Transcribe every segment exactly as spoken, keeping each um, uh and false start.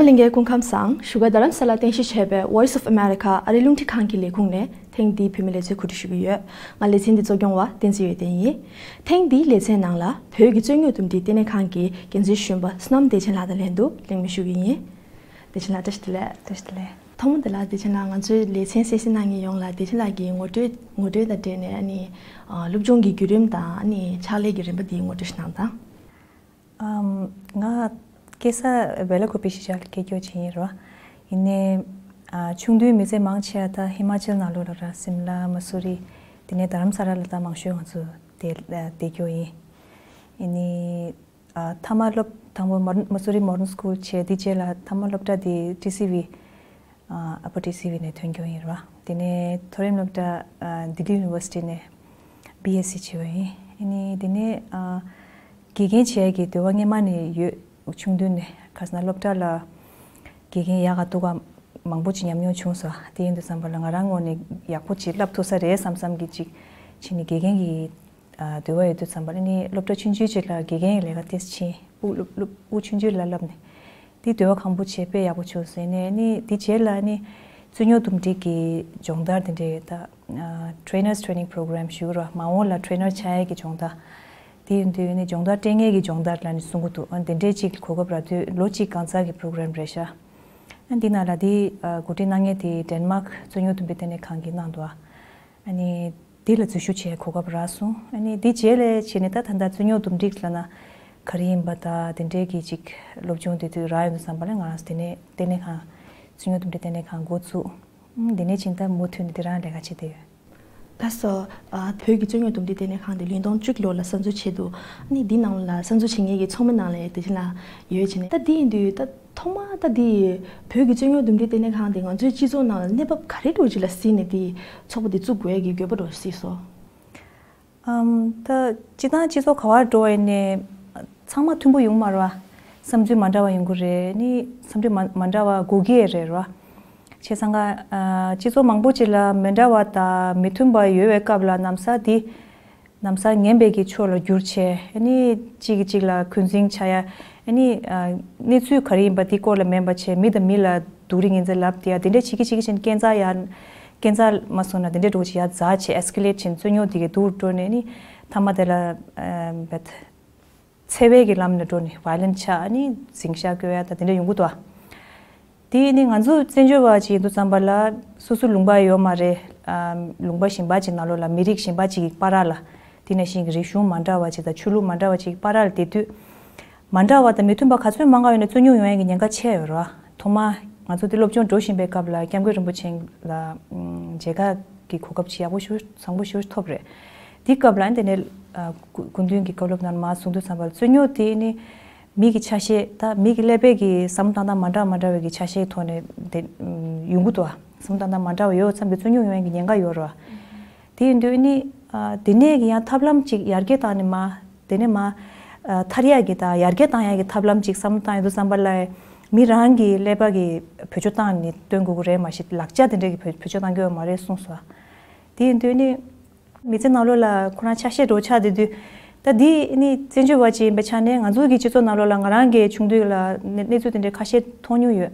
ལྷན་རྒྱས་སྐུ་ཁམས་བཟང་། བཞུགས་སྒར་རྡ་རམ་ས་ལར་རྟེན་གཞི་བྱས་པའི་Voice of America ཨ་རིའི་རླུང་འཕྲིན་ཁང་གི་ལས་ཁུངས་ནས་ཐེངས་འདིའི་བོད་མི་ལེ་ཚན་གོ་སྒྲིག་ཞུ་གི་ཡོད། ང་ལེ་ཚན་འདི་གཙོ་སྐྱོང་བ་བསྟན་འཛིན་ཡོན་ཏན་ཡིན། ཐེངས་འདིའི་ལེ་ཚན་ནང་ལ་བོད་ཀྱི་རྩོད་རྙོག་འདུམ་འགྲིག་ལྟེ་གནས་ཁང་གི་འགན་འཛིན་གཞོན་པ་བསོད་ནམས་བདེ་ཆེན་ལགས་དང་ལྷན་དུ་གླེང་མོལ་ཞུ་གི་ཡིན། བདེ་ཆེན་ལགས་བཀྲ་ཤིས་བདེ་ལེགས། བཀྲ་ཤིས་བདེ་ལེགས། ཐོག་མ་དེ་ལ་བདེ་ཆེན་ལགས་ང་ཚོའི་ལེ་ཚན་གསན་གཟིགས་གནང་མཁན་ཡོངས་ལ་བདེ་ཆེན་ལགས་ཀྱི་ངོ་སྤྲོད་ངོ་སྤྲོད་དང་འབྲེལ་ནས་ཨ་ནི་ཨ་སློབ་སྦྱོང་གི་བརྒྱུད་རིམ་དང་ཨ་ནི་ཕྱག་ལས་ཀྱི་རིམ་པ་འདི་ངོ་སྤྲོད་ཞིག་གནང་དང་། ཨམ། ང་སྐྱེས་ས་བེ་ལ་ཀོ་པི་གཞིས་ཆགས་ལ་སྐྱེས་རྒྱུ་ཅིག་ཡིན་རོ། ཡིན་ནའི་ཨ་ཆུང་དུས་མི་ཚེ་མང་ཆེ་བ་ད་ཧི་མ་ཅལ་ནང་ལོགས་ལ་ར་སིམ་ལ་མ་སུ་རི་དེ་ནས་རྡ་རམ་ས་ལ་ལ་ད་མང་ཤོས་ང་ཚོ་དེ་བསྡད་རྒྱུ་ཡིན། ཡིན་ནའི། ཨ་མཐའ་མ་སློབ་དང་པོ་མོ་མ་སུ་རི་མོ་ཌན་སི་ཀུལ་བྱས། དེ་རྗེས་ལ་མཐའ་མ་སློབ་གྲྭ་དེ་ཊི་སི་ཝི། ཨ་ཨ་པར་ཊི་སི་ཝི་ནས་ཐོན་རྒྱུ་ཡིན་ར། དེ་ནས་མཐོ་རིམ་སློབ་གྲྭ་ཨ་ལྡི་ལི་ཡུ་ནི་ཝར་སི་ཊི་ནས་བི་ཨེས་སི་བྱས་པ་ཡིན། ཨ་ནི་དེ་ནས་ཨ་དགེ་རྒན་བྱེད་ཡས་ཀྱི་འདོད་པ་སྔོན་མ་ནས་ཡོད། ཆུང་དུས་ནས་ག་ཟེར་ན་སློབ་གྲྭ་ལ་དགེ་རྒན་ཡག་ག་སྡུག་ག་མང་པོ་ཅིག་ཉམས་མྱོང་བྱུང་སོང་། དེ་ཡིན་དུས་ཙམ་པ་ལ་ང་རང་ངོས་ནས་ཡག་པོ་ཅིག་བསླབ་ཐུབ་ས་རེད་བསམ་བསམ་གྱི་ཅིག་བྱས་ནས་དགེ་རྒན་གྱི་ཨ་འདོད་པ་ཡོད་དུས་ཙམ་པ་ལ་ནི་སློབ་གྲྭ་ཆུང་ཆུང་ཅིག་ལ་དགེ་རྒན་གྱི་ལས་ཀ་ཏོག་ཙམ་བྱས། དབུ་སློབ་སློབ་དབུ་ཆུང་ཆུང་ལ་བསླབས་ནས་དེ་འདོད་པ་ཁམ་པོ་བྱས། དཔེ་ཡག་པོ་བྱུང་ཟེར་ནས་ནི་དེ་རྗེས་ལ་ནི་རྩོད་རྙོག་འདུམ་འགྲིག་གི་སྦྱོང་བརྡར་དེ་འདྲའི་ད་ཨ་Trainers Training Program ཞུ་རོ། མ་འོངས་ལ་ཊི་རེ་ནར་ཆགས་ཡས་ཀྱི་སྦྱོང་བརྡར། དེ་ཡིན་དུས་ནི་སྦྱོང་བརྡར་སྤྲད་མཁན་གྱི་སྦྱོང་བརྡར་ལ་ནི་གསུང་གི་འདུག་ཨ་དེ་འདྲའི་ཅིག་གོ་སྐབས་རག་དུས་ལོ་གཅིག་གང་ཚང་གི་པོ་རོ་གྷ་རམ་རེད་ཤག་ཨ་འདི་ནང་ལ་དེ་ཨ་གོ་སྒྲིག་གནང་མཁན་དེ་ཌེན་མཱག་རྩོད་རྙོག་འདུམ་པའི་ལྟེ་གནས་ཁང་གིས་གནང་འདུག་ཨ་ནི་དེ་ལ་འཛུལ་ཞུགས་བྱེད་གོ་སྐབས་རག་སོང་། ཨ་ནི་དེ་རྗེས་ལ་བྱས་ནས་ད་ད་ལྟ་རྩོད་རྙོག་འདུམ་འགྲིག་ལབ་ན་ག་རེ་ཡིན་པ་དང་དེ་འདྲའི་གི་ཅིག་སློབ་སྦྱོང་དེ་དུས་རག་ཡོང་དུས་ཙམ་པ་ལ་ང་རང་ཚོ་དེ་ནས་ལྟེ་གནས་ཁང་རྩོད་རྙོག་འདུམ་འགྲིག་ལྟེ་གནས་ཁང་འགོ་བཙུགས། ཨ་དེ་ནས་ཕྱིན་ད་མུ་མཐུད་ནས་དེ་རང་ལས་ཀ་བྱེད་བསྡད་ཡོད། ལགས་སོ། ཨ་བོད་ཀྱི་རྩོད་རྙོག་འདུམ་འགྲིག་ལྟེ་གནས་ཁང་དེ་ལོ་ཉིས་སྟོང་བཅུ་གི་ལོ་ལ་གསར་འཛུགས་བྱས་འདུག་ཨ་ནི་འདི་ནང་ལ་གསར་འཛུགས་བྱེད་མཁན་གྱི་ཚོགས་མི་ནང་ལ་བདེ་ཆེན་ལགས་ཡོད་བྱས་ནས། ད་འདི་ཡིན་དུས་ད་ཐོག་མ་ད་འདི་བོད་ཀྱི་རྩོད་རྙོག་འདུམ་འགྲིག་ལྟེ་གནས་ཁང་དེ་ང་ཚོའི་སྤྱི་ཚོགས་ནང་ལ་གནས་བབ་ག་རེ་འདྲ་བོ་ཅིག་ལ་གཟིགས་ནས་འདི་ཚོགས་པ་འདི་བཙུགས་དགོས་ཡས་ཀྱི་དགོས་པ་འདྲ་བོ་གཟིགས་སོང་། ཨམ། ད་སྤྱི་བཏང་སྤྱི་ཚོགས་ག་བར་འགྲོ་ཡིན་ནའི་ཚང་མ་མཐུན་པོ་ཡོང་མ་རེད་བ། བསམ་ཚུལ་མ་འདྲ་བ་ཡོང་གི་རེད། ནི་བསམ་ཚུལ་མ་མ་འདྲ་བ་དགོས་ཀྱི་རེད་ར། བྱས་ཙང་ཀ་ཨ་སྤྱི་ཚོགས་མང་པོ་ཅིག་ལ་མི་འདྲ་བ་དང་མི་མཐུན་པ་ཡོད་པའི་སྐབས་ལ་ལམ་སང་འདི་ལམ་སང་ངན་པའི་གི་ཕྱོགས་ལ་བསྒྱུར་བྱས། ཨ་ནི་གཅིག་གིས་གཅིག་ལ་འཁོན་འཛིན་བྱ་ཡ། ཨ་ནི་ཨ་གནས་ཚུལ་ག་རེ་ཡིན་པ་འདི་སྐོར་ལ་མིན་པ་བྱས། མི་དང་མི་ལ་སྡུག་རུས་ངན་ཚད་ལབ་དེ་ཡ་དེ་འདྲ་བྱེད་ཀྱི་བྱེད་ཀྱི་བྱས་ནས་སྐས་འཛེག་ཡ་སྐས་འཛེག་མ་སོང་ན་དེ་འདྲ་འགྲོ་བྱེད་ཡ་འཛེག་བྱས་ཨེ་སི་ཀེ་ལེ་ཊི་བྱས་ནས་རྩོད་རྙོག་དེ་གི་སྡུག་རུ་འགྲོ་ནས་ནི་མཐའ་མ་དེ་ལ་ཨ་བེད་འཚེ་བའི་གི་ལམ་ལ་འགྲོ་ནས་ཝའི་ལེན་ཊི་ཆགས། ཨ་ནི་འཛིང་ཤག་སྐྱོ་ཡ་དང་དེ་འདྲ་ཡོང་གི་འདུག་ཨ། དེ་ནི་ང་ཚོ་བཙན་བྱོལ་བ་ཅིག་ཡིན་དུས་ཙམ་པ་ལ་སོ་སོ་ལུང་པ་ཡོད་མ་རེད། ཨ་ལུང་པ་གཞན་པ་ཅིག་ནང་ལོགས་ལ་མི་རིགས་གཞན་པ་ཅིག་གི་བར་ལ། དེ་ནང་བཞིན་གྱི་རིག་གཞུང་མ་འདྲ་བ་ཅིག་དང་ཆོས་ལུགས་མ་འདྲ་བ་ཅིག་གི་བར་ལ་བསྡད་དུས། མ་འདྲ་བ་དང་མི་མཐུན་པ་ག་ཚོད་མང་ག་ཡོད་ན་རྩོད་རྙོག་ཡོང་ཡ་གི་ཉེན་ཁ་ཆེ་ཡོད་རེད་བ། ཐོག་མ་ང་ཚོ་དེ་སློབ་སྦྱོང་འགྲོ་བཞིན་པའི་སྐབས་ལ་སྐྱབས་མགོན་རིན་པོ་ཆེ་ལ་ཨམ་མཇལ་ཁ་གི་གོ་སྐབས་ཅིག་ཡག་པོ་ཞེ་པོ་བཟང་པོ་ཞེ་པོ་ཐོབ་རེད། དེའི་སྐབས་ལ་དེ་ནས་ཨ་སྐུ་སྐུ་མདུན་གྱི་བཀའ་སློབ་ནང་མར་གསུངས་དུས་ཙམ་པར་རྩོད་རྙོག་དེ་ནི་མི་གི་ཆ་ཤས་ད་མི་གི་ཀླད་པའི་གི་བསམ་བློ་བཏང་སྟངས་མ་འདྲ་མ་འདྲ་བའི་གི་ཆ་ཤས་ཐོག་ནས་དེ་ཡོང་གི་འདུག་བ། བསམ་བློ་བཏང་སྟངས་མ་འདྲ་བ་ཡོད་ཙམ་གྱི་རྩོད་རྙོག་ཡོང་ཡ་གི་ཉེན་ཁ་ཡོད་རེད་བ། དེ་ཡིན་དུས་ནི་ཨ་དེ་ནས་གི་ཡང་ཐབས་ལམ་ཅིག་ཡར་རྒྱས་བཏང་ནས་མར་དེ་ནས་མར་ཨ་ཐར་ཡག་གི་དང་ཡར་རྒྱས་བཏང་ཡག་གི་ཐབས་ལམ་ཅིག་བསམ་བློ་བཏང་ཡོང་དུས་ཙམ་པ་ལ་མི་རང་གི་ཀླད་པ་གི་བེད་སྤྱོད་བཏང་ནས་སྟོན་དགོས་ཀྱི་རེད། མ་གཞི་ལག་ཆ་དེ་འདྲས་ཀྱི་བེད་བེད་སྤྱོད་བཏང་གི་ཡོད་མ་རེད་གསུངས་སོང་། དེ་ཡིན་དུས་ནི། མི་ཚེ་ནང་ལོགས་ལ་ཁོ་རང་ཆ་ཤས་འདྲ་བོ་ཆགས་བསྡད་དུས། ད་འདི་ནི་བཙན་བྱོལ་བ་ཅིག་ཡིན་པའི་ཆ་ནས་ང་ཚོ་གི་སྤྱི་ཚོགས་ནང་ལོགས་ལ་ང་རང་གི་ཆུང་དུས་ལ་གནས་གནས་ཚུལ་དེ་འདྲའི་ཁ་ཤས་མཐོང་མྱོང་ཡོད།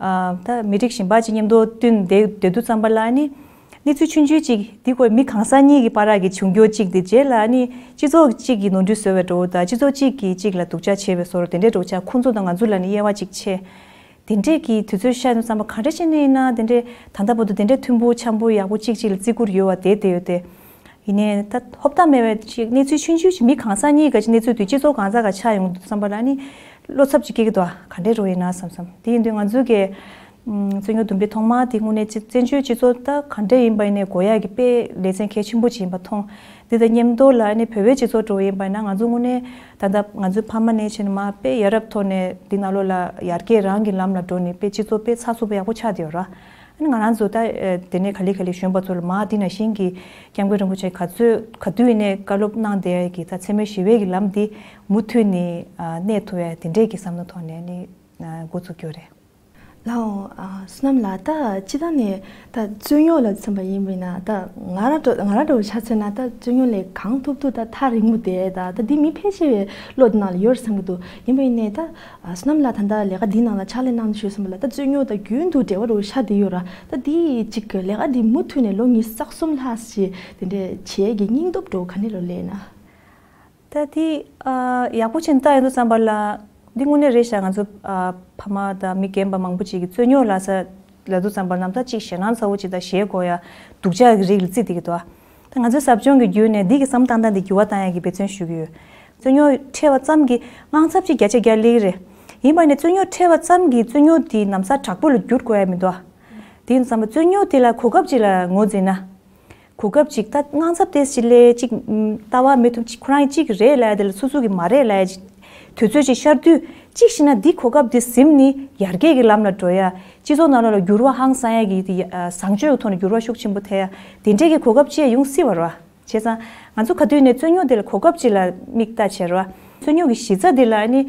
ཨ་ད་མི་རིགས་གཞན་པ་ཅིག་མཉམ་དུ་བསྟུན་བསྡད་བསྡད་དུས་ཙམ་པ་ལ་ནི་གནས་ཚུལ་ཆུང་ཆུང་ཅིག་འདི་ཁོ་མི་གང་ཟག་གཉིས་ཀྱི་བར་གྱི་བྱུང་རྒྱུ་ཅིག་དེ་རྗེས་ལ་ནི་སྤྱི་ཚོགས་གཅིག་གི་ནོར་འཁྲུལ་བཟོ་བའི་འདྲ་བོ་དང་སྤྱི་ཚོགས་གཅིག་གིས་གཅིག་ལ་སྡུག་ཅག་བྱས་པའི་བཟོ་འདྲ་དེ་འདྲའི་འདྲ་བོ་ཆགས། ཁོང་ཚོ་དང་ང་ཚོ་ལ་ནི་དབྱེ་བ་ཅིག་ཕྱེ། དེ་འདྲས་ཀྱི་དུས་ཚོད་ཤར་ནས་བསམ་པ་ག་འདྲ་ཞིག་ནས་ཡིན་ན་དེ་འདྲས་ད་ལྟ་བར་དུ་དེ་འདྲས་མཐུན་པོ་འཆམ་པོ་ཡག་པོ་གཅིག་གཅིག་ལ་བརྩི་བཀུར་ཡོད་པ་དེ་དེ་ཡོད་དེ། ཡིན་ནའི་ད་ཧོབ་ཏ་མེད་པའི་ཅིག་གནས་ཚུལ་ཆུང་ཆུང་ཞིག་མི་གང་ཟག་གཉིས་ཀ་ཅིག་གནས་ཚུལ་དེ་སྤྱི་ཚོགས་གང་ཟག་ག་ཆགས་ཡོང་དུས་བསམ་པ་ལ་ནི་བློ་འཚབ་ཅིག་སྐྱེ་གི་འདུག་ག་འདྲས་རུ་ཡིན་ན་བསམ་བསམ་དེ་ཡིན་དུས་ང་ཚོའི་གི་རྩོད་རྙོག་འདུམ་འགྲིག་ཐོག་མ་དེ་དངོས་གནས་ཅིག་བཙན་བྱོལ་སྤྱི་ཚོགས་ད་ག་འདྲས་ཡིན་པ་ཡིན་ནའི་དགོས་ཡག་གི་དཔེ་ལེ་ཚན་གལ་ཆེན་པོ་ཅིག་ཡིན་པ་མཐོང་། འདི་དང་མཉམ་དུ་ལ་ནི་བོད་པའི་སྤྱི་ཚོགས་འདྲ་བོ་ཡིན་པ་ཡིན་ན་ང་ཚོ་དངོས་གནས། ད་ལྟ་ང་ཚོའི་ཕ་མ་ནས་བྱས་ནས་མར་དཔེ་ཡ་རབས་ཐོག་ནས་འདི་ནང་ལོགས་ལ་ཡར་རྒྱས་རང་གི་ལམ་ལ་འགྲོ་ནས་དཔེ་སྤྱི་ཚོགས་དཔེ་ཚགས་ཚུད་པོ་ཡག་པོ་ཆགས་བསྡད་ཡོད་ར། ཨ་ནི་ང་རང་ཚོ་ད་ཨ་དེ་ནས་ག་ལེ་ག་ལེ་གཞོན་པ་ཚོ་ལ་མར་འདི་ནང་བཞིན་གྱི་སྐྱབས་མགོན་རིན་པོ་ཆེ་ག་ཚོད་ག་དུས་ཡིན་ནའི་བཀའ་སློབ་གནང་བསྡད་ཀྱི་ད་འཚེ་མེད་ཞི་བའི་གི་ལམ་འདི་མུ་མཐུད་ནས་ཨ་གནས་ཐུབ་ཡ་དེ་འདྲས་ཀྱི་བསམ་བློ་ཐོག་ནས་ནི་ཨ་འགོ་བཙུགས་རྒྱུ་རེད། ལའོ། ཨ། བསོད་ནམས་ལགས། ད་སྤྱིར་བཏང་ནས་ད་རྩོད་རྙོག་ལ་མཚོན་པ་ཡིན་པ་ཡིན་ན། ད་ང་རང་འདྲ་ང་རང་འདྲ་བོ་ཆ་མཚོན་ན། ད་རྩོད་རྙོག་ལས་གང་ཐུབ་ཐུབ་ད་ཐག་རིང་པོ་བསྡད། ད་ད་འདི་མི་ཕལ་ཆེ་བའི་བློ་འདི་ནང་ལ་ཡོད་རེད་བསམ་གྱི་འདུག་ཡིན་པ་ཡིན་ནའི་ད། ཨ། བསོད་ནམས་ལགས་ད་ལྟ་ལས་ཀ་འདིའི་ནང་ལ་ཕྱག་ལས་གནང་བཞིན་ཡོད་བསམ་པ་ལ། ད་རྩོད་རྙོག་དང་རྒྱུན་དུ་འབྲེལ་བ་འདྲ་བོ་ཤར་བསྡད་ཡོད་ར། ད་འདི་གཅིག་ལས་ཀ་འདི་མུ་མཐུད་ནས་ལོ་ཉི་ཤུ་རྩ་གསུམ་ལྷག་ཅིག་དེ་འདྲས་བྱེད་ཀྱི་སྙིང་སྟོབས་འདྲ་བོ་ག་ནས་ལོ་སླེབས་ན། ད་དེ་ཨ་ཡག་པོ་བྱས་ནས་ལྟ་ཡོང་དུས་ཙམ་པ་ལ། འདི་དངོས་གནས་རེད་ཤག་ང་ཚོ་ཨ་ཕ་མ་དང་མི་རྒན་པ་མང་པོ་ཅིག་གིས་རྩོད་རྙོག་ལབ་ས་ལབ་དུས་ཙམ་པ་ནམ་ཟླ་གཅིག་ཞེད་སྣང་ཚ་བོ་ཅིག་དང་ཞེད་དགོས་ཡ་སྡུག་ཅག་གི་རིགས་ལ་བརྩི་བསྡད་ཀྱི་འདུག་ད་ང་ཚོའི་ཟབ་སྦྱོང་གི་བརྒྱུད་ནས་འདི་གི་བསམ་བློ་བཏང་སྟངས་འདི་འགྱུར་བ་བཏང་ཡ་གི་འབད་བརྩོན་ཞུ་གི་ཡོད། རྩོད་རྙོག་འཕྲད་པ་ཙམ་གྱིས་དངངས་འཚབ་ཅིག་བརྒྱ་ཆ་བརྒྱ་སླེབས་ཀྱི་རེད། ཡིན་པ་ནས་རྩོད་རྙོག་འཕྲད་པ་ཙམ་གྱིས་རྩོད་རྙོག་འདི་ནམ་ཟླ་དྲག་པོ་ལ་འགྱུར་དགོས་ཡ་མི་འདུག་དེ་ཡིན་དུས་ཙམ་པ་རྩོད་རྙོག་འདི་ལ་གོ་སྐབས་ཅིག་ལ་ངོས་འཛིན་ན། གོ་སྐབས་ཅིག་ད་དངངས་འཚབ་ཏོག་ཙམ་ལས་ཅིག་ལྟ་བ་མི་མཐུན་ཅིག་ཁོ་རང་གཅིག་རེད་ལབ་ཡ་དེ་ལ་སོ་སོ་གི་མ་རེད་ལབ་ཡ་ཅིག་དུས་ཚོད་ཅིག་ཤར་དུས་ཅིག་ཤི་ན་འདི་གོ་སྐབས་འདི་ཟིན་ནི་ཡར་རྒྱས་ཀྱི་ལམ་ལ་འགྲོ་ཡ། སྤྱི་ཚོགས་ནང་ལོགས་ལ་འགྱུར་བ་ཧང་སང་ཡ་གི་དེ་ཡ་བཟང་སྤྱོད་ཀྱི་ཐོག་ནས་འགྱུར་བ་ཤུགས་ཆེན་པོ་ཐེབས་ཡ་དེ་འདྲས་ཀྱི་གོ་སྐབས་ཅིག་ཡོང་སྲིད་པ་རེད་བ། བྱས་ཙང་ང་ཚོ་ག་དུས་ནས་རྩོད་རྙོག་དེ་ལ་གོ་སྐབས་ཅིག་ལ་མིག་ལྟ་བྱེད་རེད་བ། རྩོད་རྙོག་གི་གཞི་རྩ་དེ་ལ་ནི་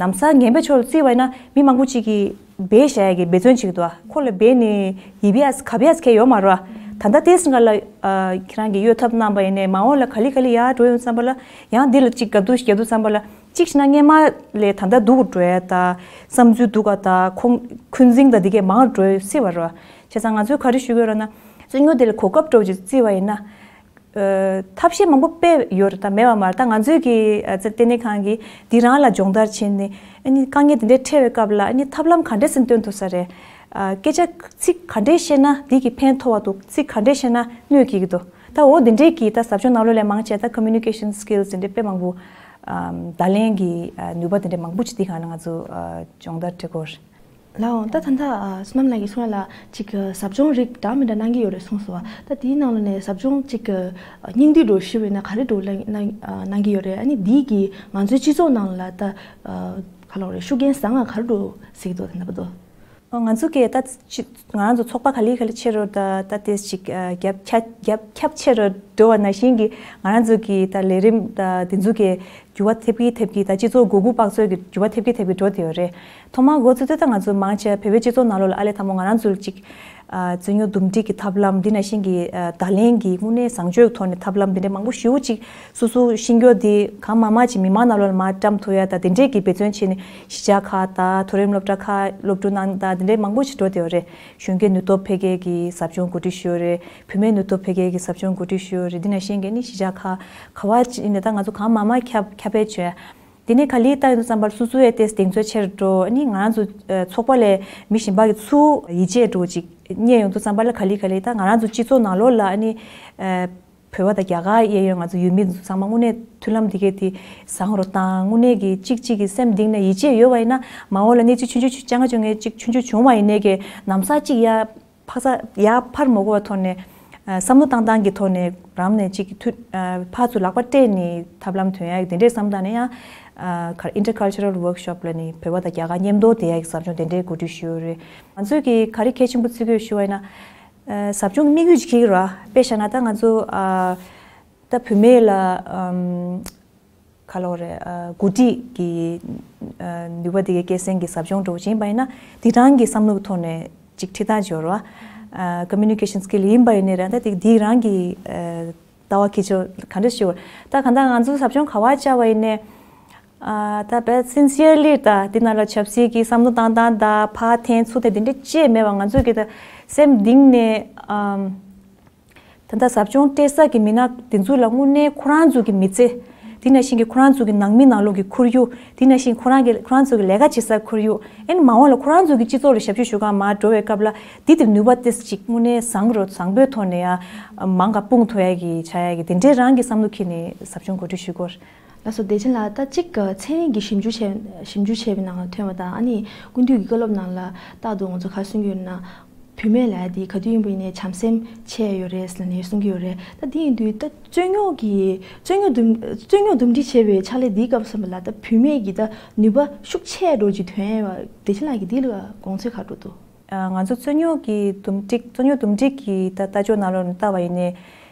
ནམ་སང་ངན་པའི་ཕྱོགས་ལ་བརྩིས་པ་ཡིན་ན་མི་མང་པོ་ཅིག་གིས། སྦས་བཞག་ཡ་གི་འབད་བརྩོན་བྱེད་ཀྱི་འདུག་ཁོ་ལ་སྦས་ནས་ཡིབ་ཡས་གབ་ཡས་ཁེ་ཡོད་མ་རེད། ད་ལྟ་དེ་སྔ་ལ་ཨ་ཁྱེད་རང་གིས་གཡོལ་ཐབས་གནང་པ་ཡིན་ནའི་མ་འོངས་ལ་ག་ལེ་ག་ལེ་ཡར་འགྲོ་ཡོང་བསམ་པ་ལ་ཡང་འདི་ལ་གཅིག་དགའ་སྡུག་རྒྱག་དུས་བསམ་པ་ལ་གཅིག་བྱས་ན་སྔོན་མ་ལས་ད་ལྟ་སྡུག་གུ་འགྲོ་ཡ་ད་བསམ་ཚུལ་སྡུག་ག་ད་ཁོང་འཁོན་འཛིང་ད་འདི་གས་མང་རུ་འགྲོ་ཡ་སྲིད་པ་རེད། བྱས་ཙང་ང་ཚོས་ག་རེ་ཞུ་གི་ཡོད་རེད་ན་རྩོད་རྙོག་དེ་ལ་གོ་སྐབས་འདྲ་བོ་ཅིག་བརྩིས་པ་ཡིན་ན། ཨ། ཐབས་ཤེས་མང་པོ་དཔེ་ཡོད་རེད། ད་མེད་པ་མ་རེད། ད་ང་ཚོའི་གི་ཨ་ཙི་ལྟེ་གནས་ཁང་གིས་འདི་རང་ལ་སྦྱོང་བརྡར་བྱས་ནས་ཨ་ནི་དཀའ་ངལ་དེ་འདྲའི་འཕྲད་པའི་སྐབས་ལ་ཨ་ནི་ཐབས་ལམ་ག་འདྲས་སེ་སྟོན་ཐུབ་ས་རེད། ཨ། སྐད་ཆ་ཚིག་ག་འདྲས་བཤད་ན་འདི་གི་ཕན་ཐོགས་པ་འདུག་ཚིག་ག་འདྲས་བཤད་ན་གནོད་སྐྱེལ་གྱི་འདུག་ད་འོ་དེ་འདྲས་ཀྱི་ད་ཟབ་སྦྱོང་ནང་ལོགས་ལས་མང་ཆེ་ད་communication skills དེ་འདྲས་དཔེ་མང་པོ་ཨམ་བརྡ་ལན་གྱི་ཨ་ནུས་པ་དེ་འདྲས་མང་པོ་ཅིག་འདི་ག་ནས་ང་ཚོ་ཨ་སྦྱོང་བརྡར་སྤྲད་ཀྱི་ཡོད་རེད། ལའོ། ད་ད་ལྟ་ཨ་བསོད་ནམས་ལགས་ཀྱིས་གསུངས་ཡ་ལ་ཅིག་ཨ་ཟབ་སྦྱོང་རིགས་འདྲ་མི་འདྲ་གནང་གི་ཡོད་རེད་གསུངས་སོང་བ། ད་དེའི་ནང་ལོགས་ནས་ཟབ་སྦྱོང་ཅིག་ཨ་སྙིང་བསྡུས་འདྲ་བོ་ཞུས་པ་ཡིན་ན་ག་རེ་འདྲ་བོ་གནང་ཨ་གནང་གི་ཡོད་རེད། ཨ་ནི་འདི་གིས་ང་ཚོའི་སྤྱི་ཚོགས་ནང་ལ་ད་ཨ་ག་ལབ་རེད། ཤུགས་རྐྱེན་བཟང་ང་ག་རེ་འདྲ་བོ་གཟིགས་འདུག་ད་ལྟ་བར་དུ། ཨ་ང་ཚོ་གིས་ད་ཅི་ང་རང་ཚོ་ཚོགས་པ་ག་ལེ་ག་ལེ་ཕྱེ་རོགས་ད་ད་དེ་ཅིག་ཨ་རྒྱབ་ཁྱབ་རྒྱབ་ཁྱབ་ཕྱེ་རོགས་འགྲོ་བ་ནང་བཞིན་གྱི་ང་རང་ཚོ་གི་ད་ལས་རིམ་ད་དེ་ཚོ་གི་འགྱུར་བ་ཐེབས་ཀྱི་ཐེབས་ཀྱི་ད་སྤྱི་ཚོགས་དགོས་མཁོ་དཔག་ཚོད་ཀྱི་འགྱུར་བ་ཐེབས་ཀྱི་ཐེབས་ཀྱི་འགྲོ་བསྡད་ཡོད་རེད། ཐོག་མར་འགོ་བཙུགས་དུས་ད་ང་ཚོ་མང་ཆེ་བ་བོད་པའི་སྤྱི་ཚོགས་ནང་ལོགས་ལ་ཨ་ལས་དང་པོ་ང་རང་ཚོ་ལ་ཅིག་ཨ་རྩོད་རྙོག་འདུམ་འགྲིག་གི་ཐབས་ལམ་འདི་ནང་བཞིན་གྱི་ཨ་བརྡ་ལན་གྱི་དངོས་གནས་བཟང་སྤྱོད་ཐོག་ནས་ཐབས་ལམ་འདི་འདྲ་མང་པོ་ཞེ་པོ་ཅིག་སོ་སོ་ཤེས་ཀྱི་ཡོད། འདི་གང་མང་མང་ཅིག་མི་མང་ནང་ལོགས་ལ་མར་བཀྲམ་ཐུབ་ཡ་ད་དེ་འདྲས་ཀྱི་འབད་བརྩོན་བྱས་ནས་གཞིས་ཆགས་ཁག་ད་མཐོ་རིམ་སློབ་གྲྭ་ཁག་སློབ་ཕྲུག་ནང་ད་དེ་འདྲས་མང་པོ་ཞིག་འགྲོ་བསྡད་ཡོད་རེད། གཞོན་སྐྱེས་ནུས་སྟོབས་འཕེལ་རྒྱས་ཀྱི་ཟབ་སྦྱོང་གོ་སྒྲིག་ཞུས་ཡོད་རེད། བུད་མེད་ནུས་སྟོབས་འཕེལ་རྒྱས་ཀྱི་ཟབ་སྦྱོང་གོ་སྒྲིག་ཞུས་ཡོད་རེད། འདི་ནང་བཞིན་གྱི་ནི་གཞིས་ཆགས་ཁག་ག་བ་ཅིག་ནས་ད་ང་ཚོ་གང་མང་མང་ཁྱབ་ཁྱབ་སྤེལ་བྱས། དེ་ནས་ག་ལེར་ལྟ་ཡོང་དུས་ཙམ་པར་སོ་སོའི་ཏེས་གདེང་ཚོད་ཆེར་འགྲོ། ཨ་ནི་ང་རང་ཚོ་ཨ་ཚོགས་པ་ལས་མི་གཞན་པ་གི་ཚུར་ཡིད་ཆེས་འགྲོ་ཅིག་རྙེད་ཡོང་དུས་ཙམ་པ་ལ་ག་ལེར་ག་ལེར་ད་ང་རང་ཚོ་སྤྱི་ཚོགས་ནང་ལོགས་ལ་ཨ་ནི་ཨ་བོད་པ་དང་རྒྱ་གར་གཡས་གཡོན་ང་ཚོ་ཡུལ་མི་ཚོ་ཚང་མ་དངོས་གནས་མཐུན་ལམ་འདི་གས་དེ་བཟང་རུ་བཏང་། དངོས་གནས་ཀྱི་གཅིག་གཅིག་གི་སེམས་གཏིང་ནས་ཡིད་ཆེས་ཡོད་པ་ཡིན་ན་མ་འོངས་ལ་གནས་ཚུལ་ཆུང་ཆུང་ཆུང་ཆུང་ཆུང་ངེ་གཅིག་ཆུང་ཆུང་བྱུང་བ་ཡིན་ནའི་གི་ནམ་སང་གཅིག་ཡ་འཕག་འཚག་ཡར་འཕར་མ་དགོས་པའི་ཐོག་ནས་ཨ་བསམ་བློ་བཏང་སྟངས་ཀྱི་ཐོག་ནས་རང་ནས་གཅིག་གི་མཐུ་ཨ་ཕར་ཚུར་ལག་པ་སྤྲད་ནས་ཐབས་ལམ་ཐོན་ཡག་དེ་འདྲས་བསམ་སྟངས་ནས་ཡང་ཨ་ག་Intercultural Workshop ལ་ནི་བོད་པ་དང་རྒྱ་གར་མཉམ་དུ་བསྡད་ཡག་གི་ཟབ་སྦྱོང་དེ་འདྲས་གོ་སྒྲིག་ཞུས་ཡོད་རེད། ང་ཚོས་ཀྱི་ག་རེ་གལ་ཆེན་པོ་བརྩི་དགོས་ཞུ་བ་ཡིན་ན་ཨ་ཟབ་སྦྱོང་གི་དམིགས་ཡུལ་ཅིག་གི་ར་དཔེ་བཞག་ན་ད་ང་ཚོ་ཨ་ད་བུད་མེད་ལ་ཨམ། ག་ལབ་རེད། ཨ་འགོ་ཁྲིད་ཀྱི་ཨ་ནུས་པ་དེ་གའི་སྐྱེད་སྲིང་གི་ཟབ་སྦྱོང་འགྲོ་བཞིན་པ་ཡིན་ན་དེ་རང་གི་བསམ་བློ་གི་ཐོག་ནས་ཅིག་ཁྲིད་སྟངས་སྦྱོར་བ། ཨ་communication skill ཡིན་པ་ཡིན་ནའི་རང་ད་དེ་དེ་རང་གི་ཨ་ལྟ་བ་ཁྱད་ཆོས་ག་འདྲ་ཞིག་ཡོད། ད་གང་ལྟར་ང་ཚོ་ཟབ་སྦྱོང་ག་བ་བཅར་བ་ཡིན་ནའི་ཨ་ད་དཔེ་sincerely ད་དེ་ནང་ལ་ཆབ་སྲིད་ཀྱི་བསམ་བློ་བཏང་སྟངས་ད་ཕར་འཐེན་ཚུར་འཐེན་དེ་འདྲ་ཅིག་མེད་པ་ང་ཚོ་གི་ད་སེམས་གཏིང་ནས་ཨམ། ད་ལྟ་ཟབ་སྦྱོང་སྤྲད་ས་གི་མི་སྣ་དེ་ཚོ་ལ་དངོས་གནས་ཁོ་རང་ཚོ་གི་མི་ཚེ། དེ་ནང་བཞིན་གྱི་ཁོ་རང་ཚོ་གི་ནང་མི་ནང་ལོགས་ཀྱི་ཁོར་ཡུག་དེ་ནང་བཞིན་ཁོ་རང་གི་ཁོ་རང་ཚོ་གི་ལས་ཀ་བྱེད་ས་ཁོར་ཡུག་ཨེ་ནི་མ་འོངས་ལ་ཁོ་རང་ཚོ་གི་སྤྱི་ཚོགས་ལ་ཞབས་ཞུ་ཞུ་ག་མར་འགྲོ་བའི་སྐབས་ལ་འདི་དེ་ནུས་པ་ཏོག་ཙམ་ཅིག་དངོས་གནས་བཟང་རུ་བཟང་པོའི་ཐོག་ནས་ཡ་མང་ག་སྤུངས་ཐུབ་ཡ་གི་བྱ་ཡ་གི་དེ་འདྲའི་རང་གི་བསམ་བློ་འཁྱེར་ནས་ཟབ་སྦྱོང་གོ་སྒྲིག་ཞུ་དགོས། ལགས་སོ། བདེ་ཆེན་ལགས། ད་གཅིག་ཚན་རིག་གི་ཞིབ་འཇུག་བྱས་ཞིབ་འཇུག་བྱས་པའི་ནང་ལ་ཐོན་པ་དང་ཨ་ནི་སྐུ་མདུན་གྱི་བཀའ་སློབ་ནང་ལ་རྟག་ཏུ་ང་ཚོ་ག་རེ་གསུང་གི་ཡོད་ན། བུད་མེད་ལབ་ཡ་དེ་ག་དུས་ཡིན་པ་ཡིན་ནའི་བྱམས་སེམས་ཆེ་ཡོད་རེད་ཟེར་ནས་གསུང་གི་ཡོད་རེད། ད་དེ་ཡིན་དུས་ད་རྩོད་རྙོག་གི་རྩོད་རྙོག་འདུམ་རྩོད་རྙོག་འདུམ་འགྲིག་བྱེད་པའི་ཕྱག་ལས་འདིའི་སྐབས་སུ་ལ་ད་བུད་མེད་ཀྱི་ད་ནུས་པ་ཤུགས་ཆེ་འགྲོ་ཅིག་ཐོན་ཡ་བདེ་ཆེན་ལགས་ཀྱི་འདི་ལ་དགོངས་ཚུལ་ག་འགྲོ་འདུག་ང་ཚོ་རྩོད་རྙོག་གི་འདུམ་འགྲིག་རྩོད་རྙོག་འདུམ་འགྲིག་གི་ད་ལྟ་ཕྱོགས་ནང་ལོགས་ནས་ལྟ་བ་ཡིན་ནའི།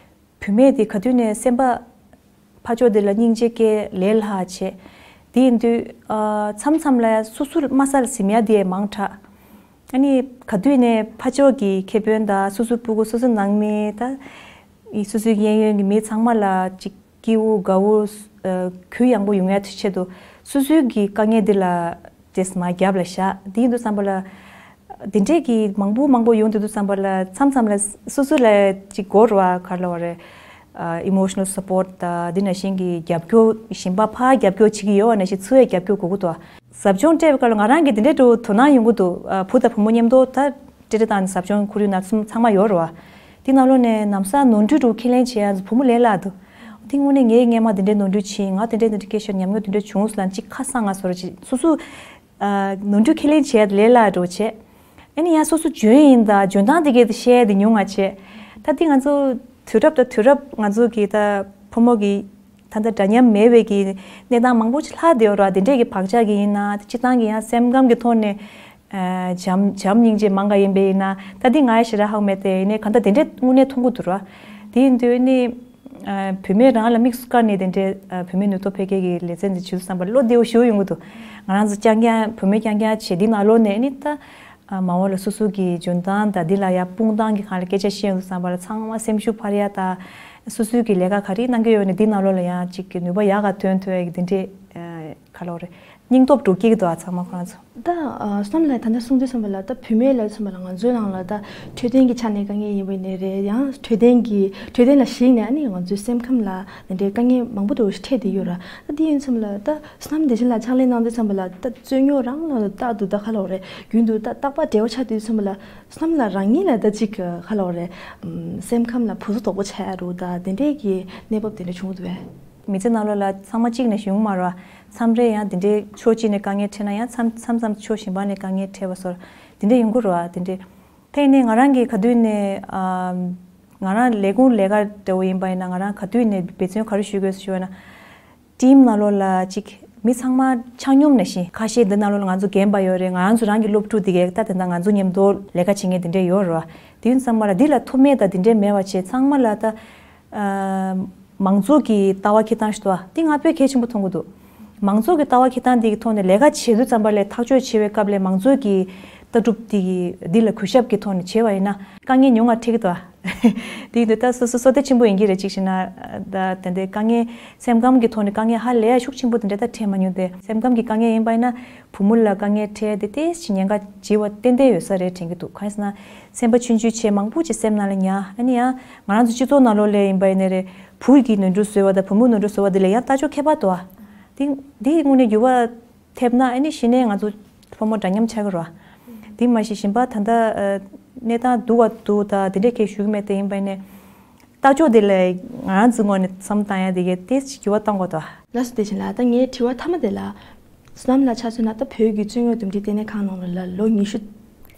བུད་མེད་དེ་ག་དུས་ནས་སེམས་པ་ཕར་ཕྱོགས་དེ་ལ་སྙིང་རྗེ་སྐྱེ་ལས་སླ་བྱེད། དེ་ཡིན་དུས་ཨ་མཚམས་མཚམས་ལ་སོ་སོ་དམའ་ས་ལ་ཟིན་ཡ་དེ་མང་དྲགས། ཨ་ནི་ག་དུས་ནས་ཕ་ཕྱོགས་ཀྱི་ཁེ་ཕན་དང་སོ་སོའི་སྤུ་གུ་སོ་སོའི་ནང་མི་ད་སོ་སོའི་གཡས་གཡོན་གྱི་མི་ཚང་མ་ལ་ཅིག་སྐྱིད་པོ་དགའ་པོ་གུ་ཡངས་པོ་ཡོང་ཡ་ཆེད་དུ་སོ་སོའི་གི་དཀའ་ངལ་འདི་ལ་ཏེས་མ་རྒྱབ་ལ་བཞག་འདི་ཡིན་དུས་ཙམ་པ་ལ། དེ་འདྲས་ཀྱི་མང་པོ་མང་པོ་ཡོང་དུས་དུས་ཙམ་པ་ལ་མཚམས་མཚམས་ལ་སོ་སོ་ལ་ཅིག་འགོར་བ་ག་ལ་བ་རེད། ཨ་emotional support ད་འདི་ནང་བཞིན་གྱི་རྒྱབ་སྐྱོར་གཞན་པ་ཕར་རྒྱབ་སྐྱོར་བྱེད་ཀྱི་ཡོད་བ་ནང་བཞིན་ཚུར་ཡང་རྒྱབ་སྐྱོར་དགོས་ཀྱི་འདུག་ཟབ་སྦྱོང་སྤྲད་པའི་སྐབས་ལ་ང་རང་གི་འདི་འདྲས་འགྲོ་དོ་སྣང་ཡོང་གི་འདུག་ཨ་བུ་དང་བུ་མོ་མཉམ་དུ་ད་སྤྲེལ་སྒྲ་བཏང་ནས་ཟབ་སྦྱོང་ཁོར་ཡུག་ནང་ཚང་མ་ཡོད་རེད་བ། འདི་ནང་ལོགས་ནས་ནམ་སང་ནོར་འཁྲུལ་འགྲོ་ཁས་ལེན་བྱེད་ཡ་བུ་མོ་ལས་སླ་འདུག་འདི་དངོས་གནས་ངའི་སྔས་མ་འདི་འདྲས་ནོར་འཁྲུལ་ཕྱིན་ང་འདི་འདྲས་འདི་འདྲས་སྐད་ཆ་ཉམས་མྱོང་འདི་འདྲས་བྱུང་སོང་ལ་ཅིག་ཁ་སང་ང་སོར་ཅིག་སོ་སོ། ཨ་ནོར་འཁྲུལ་ཁས་ལེན་བྱས་ལས་སླ་འགྲོ་བྱས། ཨ་ནི་ཡང་སོ་སོ་འཇོན་ཡིན་ད་འཇོན་ཐང་དེ་གས་དེ་བཤད་དེ་ཉུང་ང་བྱས། ད་དེ་ང་ཚོ་དུས་རབས་དང་དུས་རབས་ང་ཚོ་གི་ད་ཕོ་མོ་གི་ད་ལྟ་འདྲ་མཉམ་མེད་པའི་གི་གནས་སྟངས་མང་པོ་ཅིག་ལྷག་བསྡད་ཡོད་ར། དེ་འདྲས་གི་བག་ཆགས་གི་ཡིན་ན་སྤྱི་བཏང་གི་ཡང་སེམས་ཁམས་གི་ཐོག་ནས་བྱམས་བྱམས་སྙིང་རྗེ་མང་ག་ཡིན་པས་ཡིན་ན་ད་དེ་ང་ཡ་ཞེ་དྲག་ཧ་གོ་མེད་དེ་ཡིན་ནའི་ག་ད་དེ་འདྲས་དངོས་གནས་མཐོང་གི་འདུག་ར། དེ་ཡིན་དུས་ནི། བུད་མེད་རང་ལ་དམིགས་སུ་བཀར་ནས་དེ་འདྲའི་བུད་མེད་ནུས་སྟོབས་འཕེལ་རྒྱས་ཀྱི་ལེ་ཚན་འདི་བྱུང་བསམ་པར་བློ་བདེ་བོ་ཞུ་ཡོང་གི་འདུག་ང་རང་ཚོ་རྐྱང་རྐྱང་བུད་མེད་རྐྱང་རྐྱང་བྱེད་འདི་ནང་ལོགས་ནས་ནི་ད་མ་འོངས་ལ་སོ་སོ་གི་འཇོན་ཐང་དང་འདི་ལ་ཡ་དཔུང་ཐང་གི་སྒང་ལ་སྐད་ཆ་བཤད་ཡོང་དུས་བསམ་པ་ལ་ཚང་མ་སེམས་ཤུགས་འཕར་ཡ་དང་སོ་སོའི་གི་ལས་ཀ་ག་རེ་གནང་གི་ཡོད་ནས་འདི་ནང་ལོགས་ལ་ཡང་གཅིག་གི་ནུས་པ་ཡག་ག་ཐོན་ཐུབ་ཡ་གི་འདི་འདྲའི་ག་ལོག་རེད། སྙིང་སྟོབས་འགྲོ་སྐྱེ་གི་འདུག་ཨ་ཚང་མ་ཁོ་རང་ཚོ། ད་བསམ་ལ་ད་ལྟ་གསུང་དུས་ཙམ་པ་ལ་ད་བུད་མེད་ལ་ཙམ་པ་ལ་ང་ཚོའི་ནང་ལ་ད་འཕྲོད་བསྟེན་གྱི་ཆ་ནས་དཀའ་ངལ་ཡིན་པ་ནས་རེད། ཡང་འཕྲོད་བསྟེན་གྱི་འཕྲོད་བསྟེན་ལ་གཞིགས་ནས་ཨ་ནི་ང་ཚོའི་སེམས་ཁམས་ལ་དེ་འདྲའི་དཀའ་ངལ་མང་པོ་འདུག་འཕྲད་དེ་ཡོད་ར། ད་འདི་ཡིན་ཙམ་ལ་ད་བསམ་དེ་བཞིན་ལ་ཕྱག་ལས་གནང་དུས་ཙམ་པ་ལ་ད་རྩོད་རྙོག་རང་ལ་རྟག་ཏུ་ད་ཁ་ལོག་རེད། རྒྱུན་དུ་ད་རྟག་པར་འབྲེལ་བ་ཆགས་དུས་ཙམ་པ་ལ་བསམ་ལ་རང་ཉིད་ལ་ད་ཅིག་ཁ་ལོག་རེད། སེམས་ཁམས་ལ་ཕུ་ཚུ་དོག་པོ་ཆགས་ཡ་རུ་ད་དེ་འདྲའི་གི་གནས་བབ་དེ་འདྲ་བྱུང་འདུག་བས། མི་ཚེ་ནང་ལོགས་ལ་ཚང་མ་གཅིག་ནས་ཡོང་མ་རེད་བ། མཚམས་རེ་ཡང་དེ་འདྲའི་ཕྱོགས་གཅིག་ནས་དཀའ་ངལ་འཕྲད་ན་ཡང་མཚམས་མཚམས་མཚམས་ཕྱོགས་གཞན་པ་ནས་དཀའ་ངལ་འཕྲད་པ་སོགས་དེ་འདྲ་ཡོང་གི་རེད་བ། དེ་འདྲའི་ཐད་ནས་ང་རང་གིས་ག་དུས་ནས་ཨམ། ང་རང་ལས་ཁུངས་ལས་ཀ་འདྲ་བོ་ཡིན་པ་ཡིན་ན་ང་རང་ག་དུས་ནས་འབད་བརྩོན་ག་རེ་ཞུ་དགོས་ཞུ་བ་ན། ཊིམ་ནང་ལོགས་ལ་གཅིག་མི་ཚང་མ་ཆ་སྙོམས་ནང་བཞིན་ཁ་ཤས་འདི་ནང་ལོགས་ལ་ང་ཚོ་རྒན་པ་ཡོད་རེད། ང་རང་ཚོ་རང་གི་སློབ་ཕྲུག་འདི་གས་ད་དེ་འདྲ་ང་ཚོ་མཉམ་དུ་ལས་ཀ་བྱེད་མཁན་དེ་འདྲས་ཡོད་རེད་བ། དེ་ཡིན་ཙང་མ་ལ་འདི་ལ་མཐོ་དམན་དང་དེ་འདྲས་མེད་པ་བྱས་ཚང་མ་ལ་ད། ཨ། མང་ཚོགས་ཀྱི་ལྟ་བ་འཁྱེར་སྟངས་ཞིག་འདུག་བ། འདི་ང་དཔེ་གལ་ཆེན་པོ་མཐོང་གི་འདུག་མང་ཚོགས་ཀྱི་ལྟ་བ་འཁྱེར་སྟངས་འདི་གི་ཐོག་ནས་ལས་ཀ་བྱེད་དུས་ཙམ་པ་ལས་ཐག་གཅོད་བྱེད་པའི་སྐབས་ལས་མང་ཚོགས་ཀྱི་ལྟ་གྲུབ་འདི་གི་འདི་ལ་གུས་ཞབས་ཀྱི་ཐོག་ནས་བྱེད་པ་ཡིན་ན་དཀའ་ངལ་ཉུང་བ་འཕྲད་ཀྱི་འདུག་བ། འདི་འདི་ལྟ་སོ་སོ་བསོད་བདེ་ཆེན་པོ་ཡིན་གྱི་རེད། གཅིག་བྱས་ན་ད་དེ་འདྲའི་དཀའ་ངལ་སེམས་ཁམས་ཀྱི་ཐོག་ནས་དཀའ་ངལ་ཧ་ལས་ཡ་ཤུགས་ཆེན་པོ་དེ་འདྲ་ད་འཕྲད་མ་མྱོང་སྟེ། སེམས་ཁམས་ཀྱི་དཀའ་ངལ་ཡིན་པ་ཡིན་ན་བུ་མོ་ལ་དཀའ་ངལ་འཕྲད་དེ་ཏོག་ཙམ་ཉེན་ཁ་ལྗི་བ་ཏན་ཏན་ཡོད་ས་རེད་དྲན་གྱི་འདུག་གང་ཡིན་ཟེར་ན། སེམས་པ་ཆུང་ཆུང་བྱས་མང་པོ་ཅིག་སེམས་ནང་ལ་ཉར། ཨ་ནི་ཡང་ང་རང་ཚོ་སྤྱི་ཚོགས་ནང་ལོགས་ལ་ཡིན་པ་ཡིན་ནའི་རེད། བུ་གིས་ནོར་འཁྲུལ་བཟོས་པ་དང་བུ་མོས་ནོར་འཁྲུལ་བཟོས་པ་དེ་ལ་ཡང་ལྟ་ཕྱོགས་ཁྱད་པར་འདུག་ཨ། དེ་དེའི་དངོས་གནས་འགྱུར་བ་ཐེབས་ན་ཨ་ནི་གཞི་ནས་ང་ཚོ་ཕོ་མོ་འདྲ་མཉམ་ཆགས་ཀྱི་རེད་བ། དེ་མ་གཞི་གཞན་པ་ད་ལྟ་གནས་སྟངས་སྡུག་བ་འདུག་ད་དེ་འདྲས་ཁས་ཞུ་གི་མེད་དེ་ཡིན་པ་ཡིན་ནའི། ལྟ་ཕྱོགས་དེ་ལ་ང་རང་ཚོའི་ངོས་ནས་བསམ་བཏང་ཡ་དེ་གས་ཏོག་ཙམ་འགྱུར་བ་གཏོང་དགོས་འདུག་ལགས་སོ། དེ་བཞིན་ལ་ད་ངའི་དྲི་བ་མཐའ་མ་དེ་ལ། བསམ་ལ་ཆ་མཚོན་ན་ད་བོད་ཀྱི་རྩོད་རྙོག་འདུམ་འགྲིག་ལྟེ་གནས་ཁང་ནང་ལ་ལོ་ཉི་ཤུ་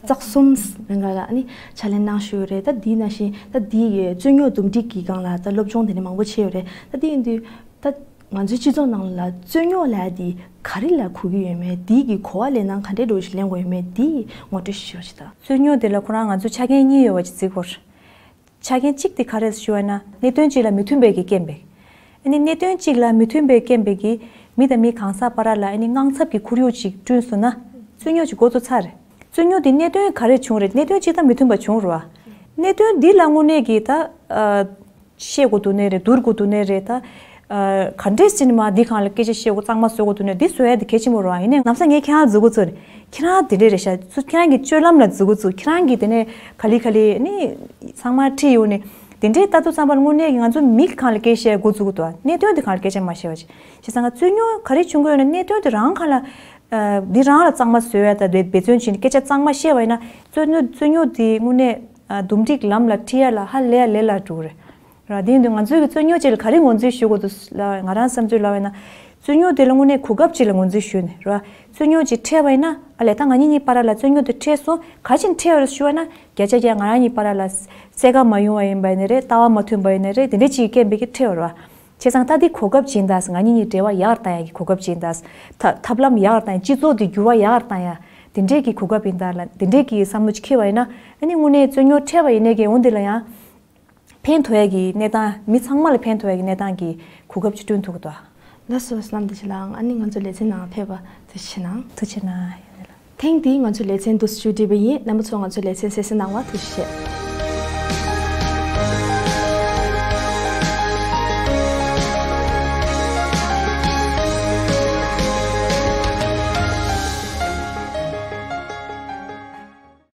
རྩ་གསུམ་རིང་ལ་ཨ་ནི་ཕྱག་ལས་གནང་བཞུགས་ཡོད་རེད། ད་དེའི་ནང་བཞིན་ད་དེའི་རྩོད་རྙོག་འདུམ་འགྲིག་གི་སྒང་ལ་ད་སློབ་སྦྱོང་དེ་འདྲ་མང་པོ་བྱས་ཡོད་རེད། ད་དེ་ཡིན་དུས་ད་ང་ཚོའི་སྤྱི་ཚོགས་ནང་ལ་རྩོད་རྙོག་ལབ་ཡ་དེ་ག་རེ་ལ་གོ་གི་ཡོད་མེད། དེའི་གི་གོ་བ་ལེན་སྟངས་ག་འདྲའི་འདྲ་བོ་ཞིག་ལེན་དགོས་ཡོད་མེད། དེའི་ངོ་སྤྲོད་ཞིག་ཞུ་རོགས་བྱེད་དང་། རྩོད་རྙོག་དེ་ལ་ཁོ་རང་ང་ཚོ་ཆ་རྐྱེན་གཉིས་ཡོད་པ་ཅིག་བརྩི་དགོས། ཆ་རྐྱེན་གཅིག་དེ་ག་རེ་ཞུ་བ་ན་གནད་དོན་གཅིག་ལ་མི་མཐུན་པའི་གི་རྐྱེན་པས། ཨ་ནི་གནད་དོན་གཅིག་ལ་མི་མཐུན་པའི་རྐྱེན་པས་གི་མི་དང་མི་གང་ཟག་བར་ལ་ཨ་ནི་དངངས་འཚབ་ཀྱི་ཁོར་ཡུག་ཅིག་བསྐྲུན་སོང་ན་རྩོད་རྙོག་ཅིག་འགོ་ཚུགས་ཚར་རེད། རྩོད་རྙོག་དེ་གནད་དོན་ག་རེ་བྱུང་རེད། གནད་དོན་གཅིག་དང་མི་མཐུན་པ་བྱུང་རེད་བ། གནད་དོན་འདི་ལ་དངོས་གནས་ཀྱི་ད་ཨ་བཤད་དགོས་འདུག་ནའི་རེད། བསྡུར་དགོས་འདུག་ནའི་རེད། ད་ཨ་ག་འདྲས་ཟེར་ནས་མ་འདི་སྒང་ལ་སྐད་ཆ་བཤད་དགོས་གཙང་མ་བཟོ་དགོས་འདུག་ནའི་འདི་བཟོ་ཡ་དེ་གལ་ཆེན་པོ་རེད་བ། ཡིན་ནའི་ལམ་སང་ངས་ཁྱེད་རང་ལ་འཛུལ་དགོས་ཚོད་རེད། ཁྱེད་རང་དེ་འདྲས་རེད་ཤག་ཚུ་ཁྱེད་རང་གི་སྤྱོད་ལམ་ལ་འཛུལ་དགོས་ཚུལ། ཁྱེད་རང་གིས་དེ་ནས་ག་ལེ་ག་ལེ་ནི་ཚང་མ་ཁྲིད་ཡོང་ནས་དེ་འདྲའི་ལྟ་དུས་ཙམ་པར་དངོས་གནས་ཀྱི་ང་ཚོ་མི་གང་ལ་སྐད་བཤད་འགོ་འཛུགས་དགོས་འདུག་གནད་དོན་དེ་གང་ལ་སྐད་ཆ་མ་བཤད་པ་བྱས་ཙང་ང་རྩོད་རྙོག་ག་རེ་བྱུང་གི་ཡོད་ན་གནད་དོན་དེ་རང་གང་ལ་འདི་རང་ལ་གཙང་མ་བཟོ་ཡ་ད་འབད་བརྩོན་བྱས་ནས་སྐད་ཆ་གཙང་མ་བཤད་པ་ཡིན་ན་རྩོད་རྙོག་རྩོད་རྙོག་དེ་དངོས་གནས་འདུམ་འགྲིག་ལམ་ལ་ཁྲིད་ཡ་ལ་ཧ་ལས་ཡ་ལས་སླ་འགྲོ་གི་རེད། ར། དེ་ཡིན་དུས་ང་ཚོའི་གི་རྩོད་རྙོག་ཅིག་ལ་ག་རེ་ངོས་འཛིན་ཞུ་དགོས་འདུག་ལ་ང་རང་བསམ་ཚུལ་ལབ་པ་ཡིན་ན། རྩོད་རྙོག་དེ་ལ་དངོས་གནས་གོ་སྐབས་ཅིག་ལ་ངོས་འཛིན་ཞུས་ནས་ར། རྩོད་རྙོག་ཅིག་འཕྲད་པ་ཡིན་ན་ཨ་ལས་ད་ང་གཉིས་གཉིས་བར་ལ་རྩོད་རྙོག་དེ་འཕྲད་སོང་། ག་ཅིག་འཕྲད་པ་རེད་ཞུ་བ་ན་བརྒྱ་ཆ་བརྒྱ་ང་རང་གཉིས་བར་ལ་སེལ་ཁ་མ་ཡོང་བ་ཡིན་པ་ཡིན་ནའི་རེད། ལྟ་བ་མ་མཐུན་པ་ཡིན་ནའི་རེད། དེ་འདྲ་ཅིག་རྐྱེན་པས་ཀྱི་འཕྲད་པ་རེད་བ། བྱས་ཙང་ད་འདི་གོ་སྐབས་ཅིག་ཡིན་ད། ང་གཉིས་གཉིས་འབྲེལ་བ་ཡག་བཏང་ཡ་གི་གོ་སྐབས་ཅིག་ཡིན་ད། ཐབས་ལམ་ཡག་བཏང་ཡ། སྤྱི་ཚོགས་འདི་འགྱུར་བ་ཡག་བཏང་ཡ་དེ་འདྲས་ཀྱི་གོ་སྐབས་ཡིན་ད་ལ་དེ་འདྲས་ཀྱི་བསམ་བློ་ཅིག་འཁྱེར་བ་ཡིན་ན་ཨ་ནི་དངོས་གནས་རྩོད་རྙོག་འཕྲད་པ་ཡིན་ནའི་གི་འོ་འདི་ལ་ཡང་། ཕན་ཐོགས་ཡ་གི་གནས་སྟངས། མི་ཚང་མ་ལ་ཕན་ཐོགས་ཡ་གི་གནས་སྟངས་ཀྱི་གོ་སྐབས་ཅིག་བསྐྲུན་ཐུབ་ཀྱི་འདུག་ལགས་སོ། བསོད་ནམས་བདེ་ཆེན་ལགས། ཨ་ནི་ང་ཚོ་ལེ་ཚན་ནང་ཕེབས་པ་ཐུགས་རྗེ་གནང་། ཐུགས་རྗེ་གནང་། ཡིན་ལགས། ཐེངས་འདིའི་ང་ཚོའི་ལེ་ཚན་འདི་ཚོ་མཇུག་སྒྲིལ་བ་ཡིན། རྣམ་པ་ཚོ་ང་ཚོའི་ལེ་ཚན་གསན་གཟིགས་གནང་བར་ཐུགས་རྗེ་ཆེ།